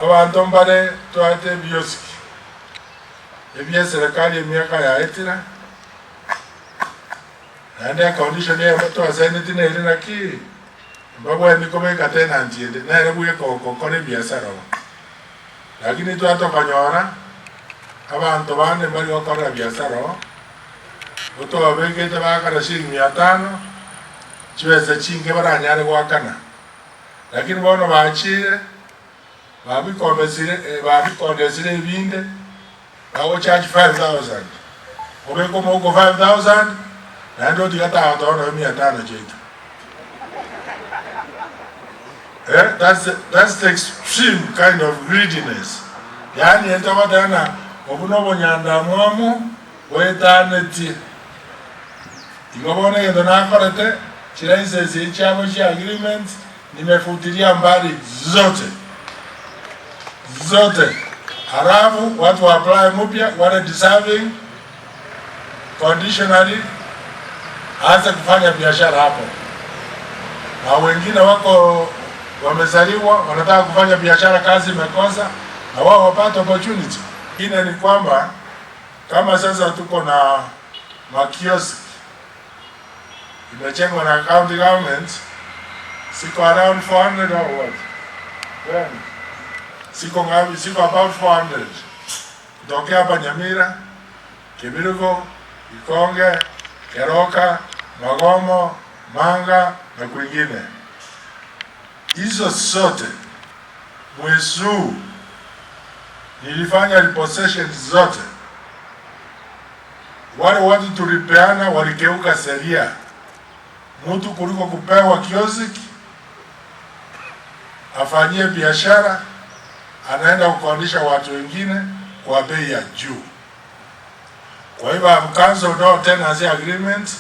Abanto mbare twaete ebiosiki ebi'eserekari emiaka yaetire, naende econdition eyemo twasaineti nere naki mbabwenereti kobeka tenant ende, nere bweka ogokora ebiasara oo. Lakini twatokonyora abanto bande mbari gokorera biasara oo, gotwababekete baakana shilingi mia tano, chibesa chinke baranyare goakana. Lakini bono bachire, babikomesire babikondesire ebinde, bagocharge 5000, obeke omouko 5000, naende otiga tagotoa nonya mia tano chiaito. Eh, that's the extreme kind of greediness. Yaani ere togoteba ng'a obwo na obonyandamwamu boetanetie. Igo bono egento nakorete, chilicense echi chiabo chia agreements nimefutilia mbali zote zote, halafu watu wa apply mupya wale deserving conditionally aanze kufanya biashara hapo, na wengine wako wamezaliwa wanataka kufanya biashara, kazi imekosa, na wao wapate opportunity. Ingine ni kwamba kama sasa tuko na makioski imejengwa na county government, siko around 400 or what? When? Siko ngapi? Siko about 400 kutokea hapa Nyamira, Kibirigo, Ikonge, Keroka, Magomo, Manga na kwingine. Hizo zote mwezi huu nilifanya repossession zote. Wale watu tulipeana walikeuka sheria. Mtu kuliko kupewa kiosk afanyie biashara, anaenda kukodisha watu wengine kwa bei ya juu. Kwa hivyo I've cancelled all tenancy agreements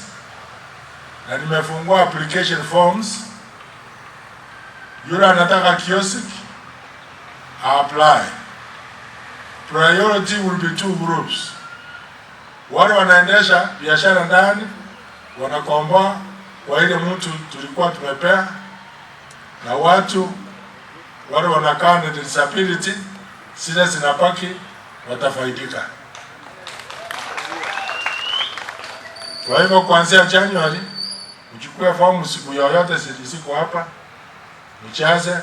na nimefungua application forms. Yule anataka kiosk apply. Priority will be two groups. Wale wanaendesha biashara ndani wanakomboa kwa ile mtu tulikuwa tumepea, na watu wale wanakaa na disability zile zinabaki watafaidika. Kwa hivyo kuanzia January uchukue fomu siku yoyote ziko hapa, mchaze,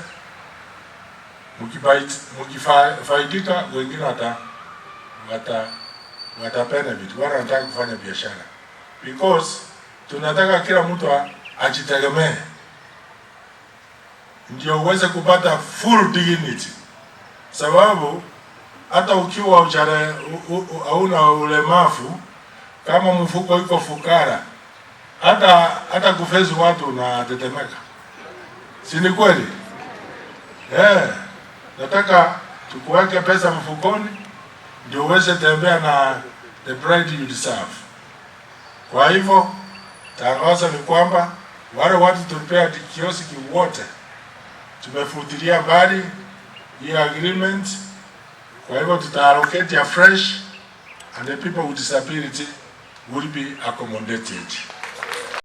mkifaidika wengine wata benefit, wale wanataka kufanya biashara, because tunataka kila mtu ajitegemee ndio uweze kupata full dignity, sababu hata ukiwa uchare hauna ulemavu, kama mfuko iko fukara, hata kufezi watu unatetemeka, si ni kweli? Nataka tukuweke pesa mfukoni ndio uweze tembea na the pride you deserve. Kwa hivyo tangazo ni kwamba wale watu tulipea kioski wote tumefutilia mbali hiyo agreement. Kwa hivyo tuta allocate afresh and the people with disability will be accommodated.